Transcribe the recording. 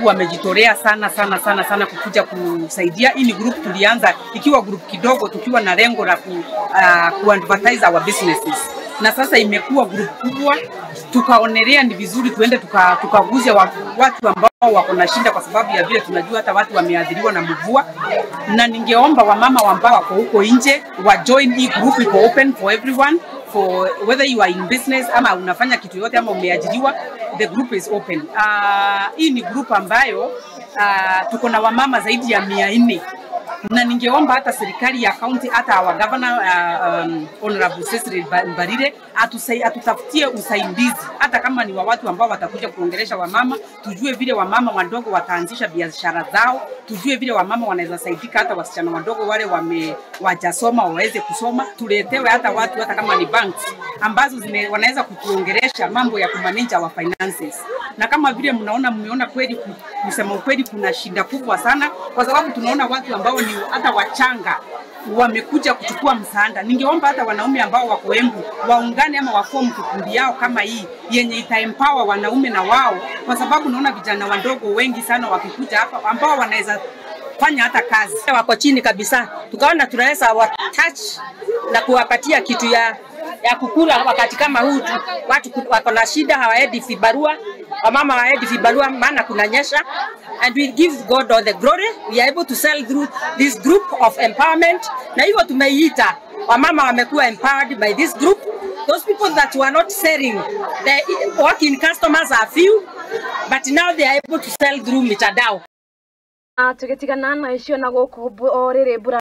Wamejitolea sana sana sana sana kukuja kusaidia. Hii ni group tulianza ikiwa group kidogo, tukiwa na lengo la ku advertise our businesses, na sasa imekuwa group kubwa. Tukaonelea ni vizuri tuende tukaguze watu ambao wako na shida, kwa sababu ya vile tunajua hata watu wameathiriwa na mvua. Na ningeomba wamama ambao wako huko nje wa join hii group, iko open for everyone, for whether you are in business ama unafanya kitu yote ama umeajiriwa, the group is open. Hii ni group ambayo tuko na wamama zaidi ya 400, na ningeomba hata serikali ya county, hata our governor, Honorable Cecily Mbarire, atutafutie usaidizi, hata kama ni wa watu ambao watakuja kuongelesha wamama, tujue vile wamama wadogo wataanzisha biashara zao, tujue vile wamama wanaweza saidika, hata wasichana wadogo wale wajasoma waweze kusoma, tuletewe hata watu, hata kama ni banks ambazo wanaweza kutuongelesha mambo ya kumanage our finances. Na kama vile mnaona, mmeona kweli, kusema ukweli, kuna shida kubwa sana, kwa sababu tunaona watu ambao ni hata wachanga wamekuja kuchukua msaada. Ningeomba hata wanaume ambao wako Embu waungane ama waform kikundi yao kama hii yenye ita empower wanaume na wao, kwa sababu naona vijana wadogo wengi sana wakikuja hapa ambao wanaweza fanya hata kazi. Wako chini kabisa, tukaona tunaweza wa touch na kuwapatia kitu ya kukula wakati kama huu. Watu wako na shida, hawaendi vibarua, wamama hawaendi vibarua maana kunanyesha. And we give God all the glory. We are able to sell through this group of empowerment, na hivyo tumeiita wamama wamekuwa empowered by this group. Those people that were not selling, the walk-in customers are few, but now they are able to sell through mitandao. Tugitigana na icio na guku o riri mbura.